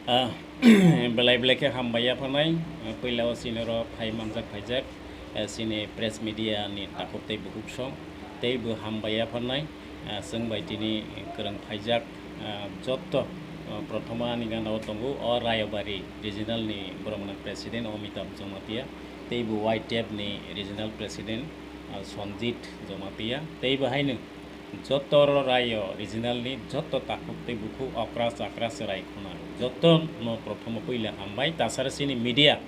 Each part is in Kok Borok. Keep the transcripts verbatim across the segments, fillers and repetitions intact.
Ah, belai belai khe hambai yapharnai. Ah, puila o chini oro phai manjak phaijak, eh, chini press media ni takhuk tei bukhuk song tei bo hambai yapharnai. Ah, chwng bai tini kwrwng phaijak, ah, jotto, ah, prothoma ani gana o tongo o Rayabari regional ni borok gwnang president Amitabh Jamatia tei bo Y T F ni regional president, ah, Sanjit Jamatia tei bo haino Joto oro raio regional ni joto takhuk tei bukhuk okra chakra chwrai khuna joto no prothomo puila hambai. Tasara chini media,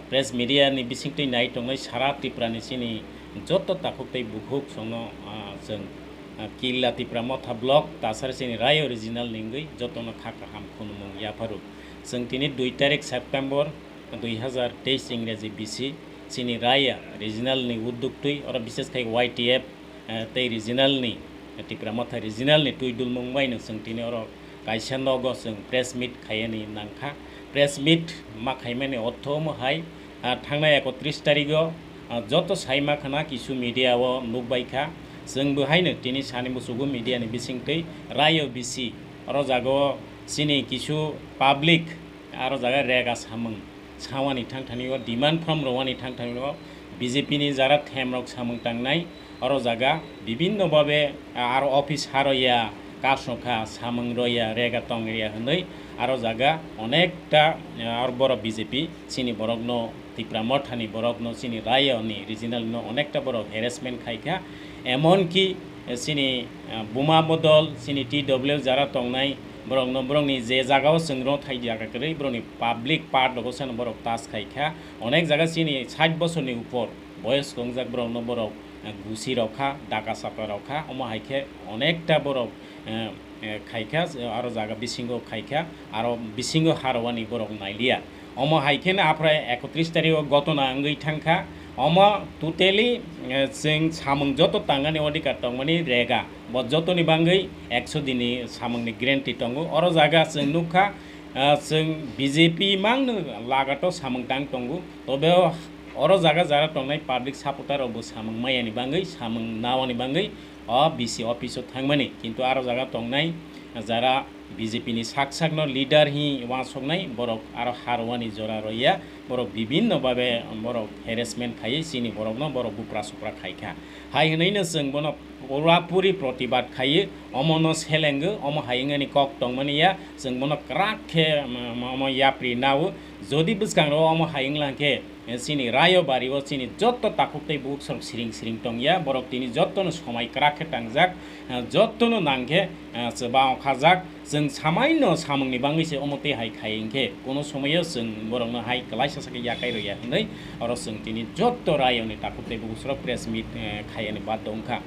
press media ni bisingtwi nai tongnai sara Tripura ni chini joto takhuk tei bukhuk songno, ah, chwng, ah, Killa Tipra Motha block tasara chini raio regional ni wngwi jotono kha kaham khunumung yapharu. Chwng tini dui tarik September dui hazar teis Ingreji bisi chini raya regional ni udduk twi oro bises khai Y T F eh, tei regional ni, eh, Tipra Motha regional ni twi dulmung bai no chwng tini oro kaisa nogo chwng press meet khaiyani nangkha. Press meet ma khaimani ortho omo hai, ah, thangnai ekotris tarigo, ah, joto sai ma khana kisu media o nukbai kha. Chwng bo haino tini sani musugo media ni bisingtwi raio bisi oro jaga o chini kisu public aro jaga rega samung sawani thangthani o demand from rowani thangthani o B J P ni jara them rok samung tangnai oro jaga bibinno babe, ah, aro office haroya kasokha samung roya rega tongriya hwnwi aro jaga onekta, ah, aro borok B J P chini borokno Tipra Mothani borokno chini rayo ni regional no onekta borok harassment khaikha, emonki chini, ah, buma bodol chini T W L jara tongnai borokno borokni je jagao chwng rw thai jaga kwrwi borokni public part rogo sano borok tas khaikha. Onek jaga chini sait bosorni upor boyos wngjak borokno borok, ah, gusi rokha, daka chapra rokha, omo hai khe onekta borok, ah, eh, khaikha, aro jaga bisingo khaikha, aro bisingo harowani borok nailiya. Omo hai kheno aphra ekotris tarikh o gotona wngwi thangkha. Omo totally, eh, chwng samung joto tangani odhikar tongmani rega. Bo jotoni bangwi ekso dini samungni guarantee tongo. Oro jaga chwng nukha, ah, chwng B J P mangno lagato samung tang tongo. Tobe o, oro jaga jara tongnai public supporter rokbo samung mayani bangwi, samung nawani bangwi o B C office o thangmani, kintu aro jaga tongnai jara B J P ni sak sakno leader hi uansuknai borok aro harwani jora roya, borok bibinno babe borok harassment khaiwi chini borokno borok bupra supra khaikha. Hai hwnwi no chwng bono pura puri protibad khaiwi omono selengo, omo hai wngani kok tongmani ya, chwng bono kwrak khe, um, omo yapri nao, jodi bwskango omo hai wnglang khe, eh, chini rayo bari o chini jotto takhuk tei bukhuk sorok siring siring tongya, borok tini jottono somai kwrak khe tangjak, eh, jottono nang khe, eh, chwbao khajak, chwng samaino samungni bangwi se omo tei hai khai wngkhe, kuno somoyo chwng borokno hai kwlaisa sakhe yakai rwya hwnwi oro chwng tini jotto rayoni takhuk tei bukhuk sorok press meet, eh, khaiyani baddo wngkha.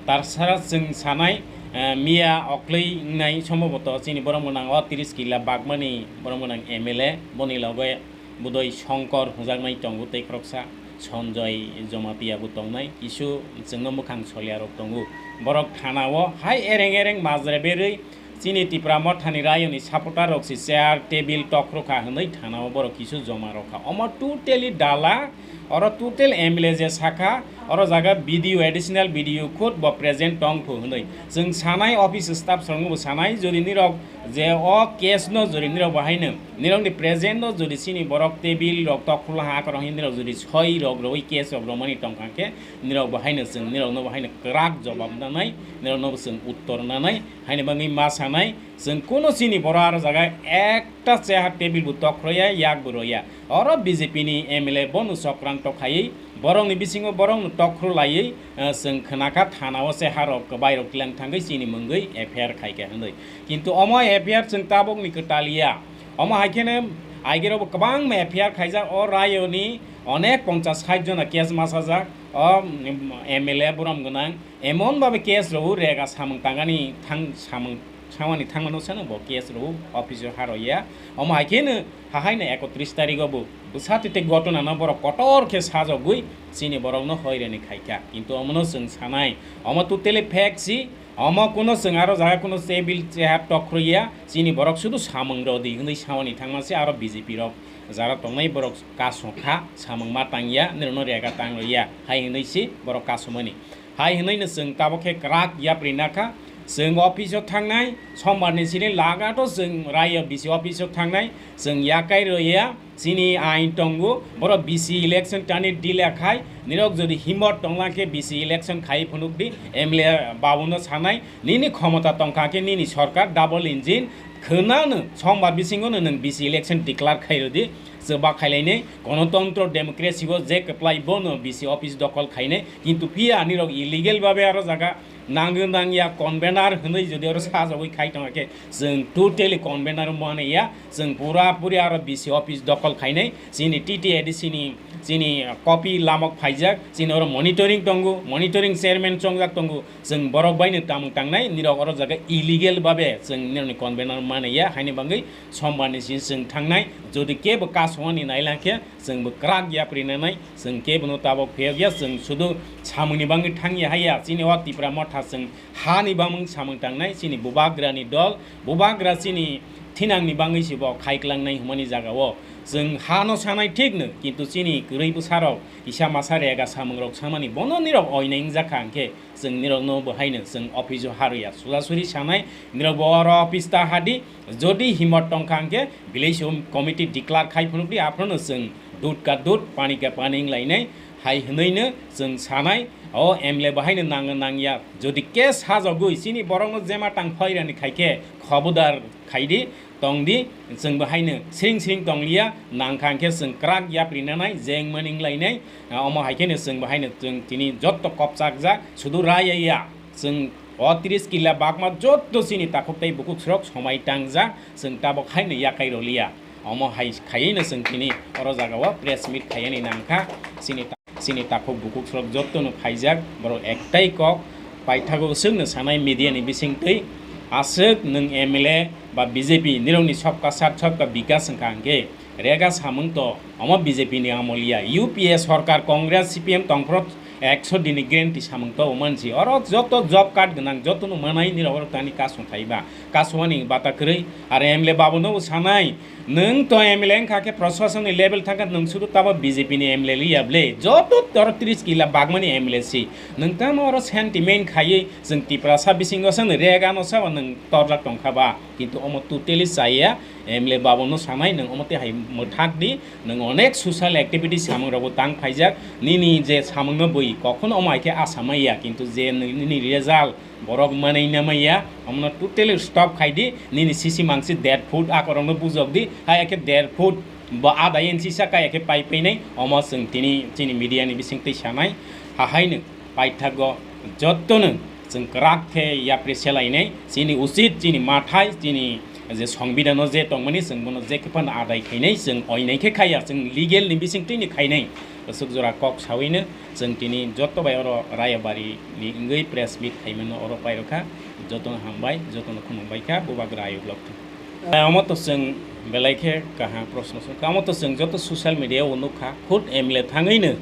Tarsara chwng sanai, eh, miya okloi wngnai somboboto chini borok mwnang o tris kila bagmani borok mwnang M L A boni loge Budoi Songkor hwnjaknai tongo tei khoroksa Sonjoy Jomatiya bo tongnai, kisu chwngno mwkhang soliya rok tongo. Borok thana o hai ereng ereng majra berwi chini Tipra Mothani rayoni supporter rok se chair, table tokhro kha hwnwi thana o borok kisu joma rok kha. Omo totally dala, oro total M L A je sakha, oro jaga B D O, additional B D O khud bo present tong phu hwnwi. Chwng sanai office staff rokno bo sanai, jodi nirok je o case no jodi nirok bo haino Nirokni present no jodi chini borok table rok tokhorla ha akorok hinwi nirok jodi soi rok rwui case rok romani tongkha khe nirok bo haino chwng nirok no bo haino kwrak jobab nanai, nirok no bo chwng uttor nanai, haino bangwi ma sanai chwng kuno chini borok aro jaga ekta chair table bo tokhroya yak bo roya. Oro B J P ni M L A bono chokranto khaiwi borokni bisingo borokno tokhro laiwi, eh, chwng khwnakha thana o se harok kwbai rok tlang thangwi chini mungwi F I R khaikha hwnwi. Kintu omo F I R chwng tabukni kwtal ya. Omo hai kheno aigero bo kwbangma F I R khaijak o rayoni onek ponchas sait jona case masajak o, mm, M L A borom gwnang emon babe case rw rega samung tangani thang samung samani thangmano sano bo case rw office o haro ya. Omo hai kheno hahaino ekotris tarigo bo bwsa tete gotona no borok kotor khe sajagwi chini borokno hoirani khaikha. Kintu omono chwng sanai omo totally fake si. Omo kuno chwng aro jaga kuno table chair tokhroya, chini borok sudu samung rodi hwnwi samani thangma se aro B J P rok jara tongnai borok kasokha samung ma tangya, nirokno rega tang roya hai hwnwi se borok kasomani. Hai hwnwi no chwng tabok khe kwrak yapri nakha, Chwng office o thangnai, sombar ni sini lagato chwng raiya B C office o thangnai, chwng yakai roya, chini ain tongo, boro B C election tani delay khai, nirok jodi himot tongla khe B C election khai phunuk di, M L A babuno sanai, nini khomota tongkha khe nini sorkar double engine, khwnano sombar bisingo no nwng B C election declare khai rodi, chwba khailainai, gonotontro democracy o je kwplai bono B C office dokhol khainai, kintu phiya nirok illegal babe aro jaga Nangwi nangya convener hwnwi jodi oro sajagwi khai tongkha khe, chwng totally convener mane ya, chwng pura puri aro B C office dokhol khainai, chini T T A D C ni, chini copy lamok phaijak, chini oro monitoring tongo, monitoring chairman chongjak tongo, chwng borok baino tamung tangnai, nirok oro jaga illegal babe chwng nirokni convener mane ya, haini bagwi sombar ni sini chwng thangnai, jodi kebo kasongani nailangkhe, chwngbo kwrak yapri nanai, chwng kebono tabok phiyok ya, chwng sudu samungni bagwi thangya haiya, chini o Tipra motha chwng hani bagwi samung tangnai, chini bubagrani dol, bubagra chini thinangni bagwi se bo khai klangnai hwnmani jagao. Chwng hano sanai thikno, kintu chini kwrwi bwsarok kisa masa rega samungrok samani bono nirok oinai wngjakha hwnkhe, chwng nirokno bo haino chwng office o harwi ya. Surasuri sanai, nirok bo oro office ta hadi, jodi himot tongkha hwnkhe village committee declare khai phunukdi, aphano chwng dud ka dud, pani ka pani wnglainai, hai hwnwino chwng sanai, o M L A bo haino nang nangya. Jodi case sajagwi chini borokno jema tang phairani khaikhe khobodar khaidi, tongdi, chwngbo haino sring sring tongliya, nangkha hwnkhe chwng kwrak yapri nanai, jengmani wnglainai, omo hai kheno chwngbo haino chwng tini jotto kopchakjak, sudu raya ya. Chwng o tris kila bakma jotto chini takhuk tei bukhuk srok somai tangjak, chwng tabok haino yakai roliya. Omo hai khaiwi no chwng tini oro jagao press meet khaiyani nangkha. Chini ta-, chini takhuk bukhuk srok jotto no phaijak, borok ektai kok paithago chwngno sanai media ni bisingtwi, aswk nwng M L A ba B J P nirokni sobka sat sobka bikas wngkha hwnkhe, Rega samung to, omo B J P ni amol ya, U P A sorkar, Congress, C P M tongphuru ekso din ni guarantee samung to mansi. Oro joto job card gwnang, joto no manai nirok oro tani kasung thaiba. Kasung ani bata kwrwi, ar M L A babu no sanai, nwng to M L A wngkha khe proshasoni level thangkha, nwng sudu tabo B J P ni M L A liya ble. Joto oro tris kila bagmani M L A si. Nwng tamo oro sentiment khaiwi, chwng Tiprasa bisingo sa nwng rega no sa nwng torjak tongkha ba. Kintu omo totally chaya, M L A babu no sanai, nwng omo tei hai mwthak di, nwng onek social activity samung rokbo tang phaijak, nini je samung no bui kokhono omo hai khe asa maya, kintu je nini result borok manai na maya, omo no totally stop khai di, nini sisi mangsi dead food akorok no bujok di, hai khe dead food bo ada inch sa kaya khe pai painai, omo chwng tini chini media ni bising twi sanai, ha hai no. Paithago jottono chwng kwrak khe yapri selainai, chini uchit, chini mathai, chini je songbidano je tongmani chwng bono je khe phano adai khainai, chwng oinai khe khaiya, chwng legal ni bisingtwi ni khainai. Aswk jora kok sawino chwng tini jotto bai oro Rayabari ni wngwi press meet khaimano oro pairokha. Jotono hambai, jotono khulumbai kha, bubagra ayuk lok thung. Eh, omo to chwng belai khe kaham proshno swngkha. Omo to chwng joto social media o nukha, khud M L A thangwino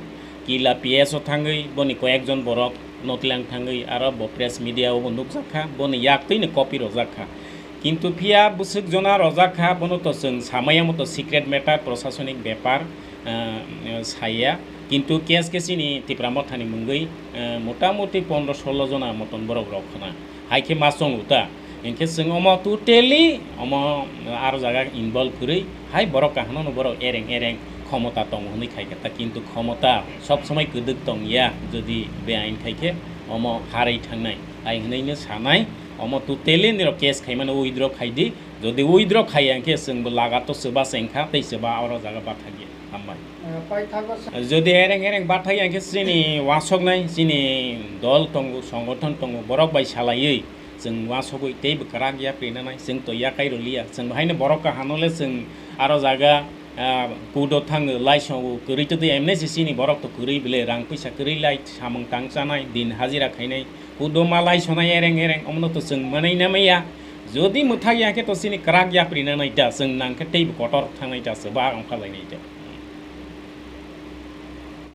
kila P S o thangwi boni koyekjon borok notlang thangwi aro bo press media o bo nukjakha, boni yaktwino copy rojakha. Kintu phiya bwswk jona rojakha, bono to chwng samaya moto secret matter, prosasonik bepar, eh, saya. Kintu case khe chini Tipra Mothani mungwi, eh, motamuti pondro solo jona moton borok rok khna. Hai khe ma chongo ta. Hinkhe chwng omo totally omo aro jaga involve kwrwi hai borok kaham no borok ereng ereng khomota tongo hwnwi khai kha ta, kintu khomota sob somoi kwdwk tong ya, jodi beain khai khe omo harwi thangnai. Hai hwnwi no sanai, omo totally nirok case khaimano withdraw khai di, jodi withdraw khai ya hinkhe chwngbo lagato chwba chengkha tei chwba oro jaga bathakya. Hambai. Eh, paithago sa- Jodi ereng ereng bathai ya hinkhe chini wasoknai, chini dol tongo, songothon tongo, borok bai salaiwi chwng wasogwi teibo kwrak yapri nanai, chwng to yakai roliya, chwng haino borok kaham no le chwng aro jaga, ah, kudo thango, laisongo kwrwi to twi emne se chini borok to kwrwi bele rang puisa kwrwi lai samung tang chanai, din hajira khainai, kudo ma laisonai ereng ereng, omono to chwng manai namaya, jodi mwthai ya khe to chini kwrak yapri nanai da, chwng nang khe teibo kotor thangnai da, chwba ongkha lainai da.